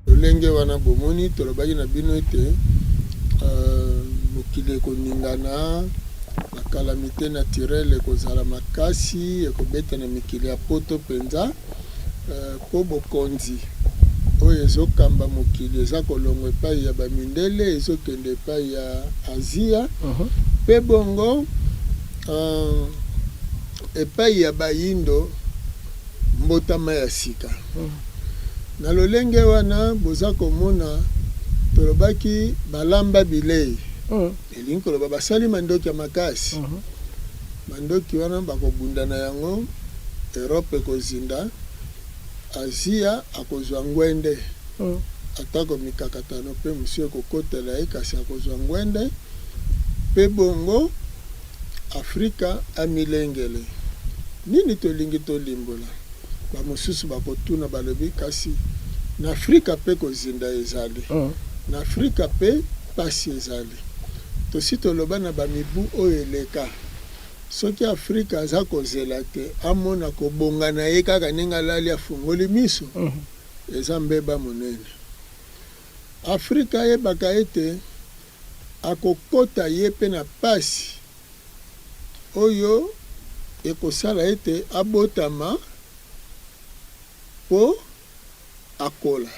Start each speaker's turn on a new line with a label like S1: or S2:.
S1: Lolenge wana bomoni, tolobaki na bino ete mokili ekoningana, ba calamites naturelles ekozala makasi, ekobeta na mikili ya poto penza, po bokonzi oyo ezokamba mokili eza kolongwa epai ya ba mindele ezokende epai ya Azia, pe bongo epai ya bayindo mbotama ya sika. Na lolenge wana boza komona tolobaki balamba bilei, elingi koloba basali mandoki ya makasi. Mandoki wana bakobunda na yango, Europe ekozinda, Azia akozwa ngwende, atako mikakatano mpe mosusu ekokotela ye, kasi akozwa ngwende, mpe bongo Afrika amilengele. Nini tolingi tolimbola? Bamosusu bakotuna, balobi, Kasi na Afrika mpe kozinda ezali? Na Afrika mpe mpasi ezali? Tosi toloba na ba mibu oyo eleka, soki Afrika aza kozela te amona kobonga na ye kaka ndenge alali afungoli miso, eza mbeba monene. Afrika ayebaka ete akokota ye mpe na pasi oyo ekosala ete abotama mpo akola.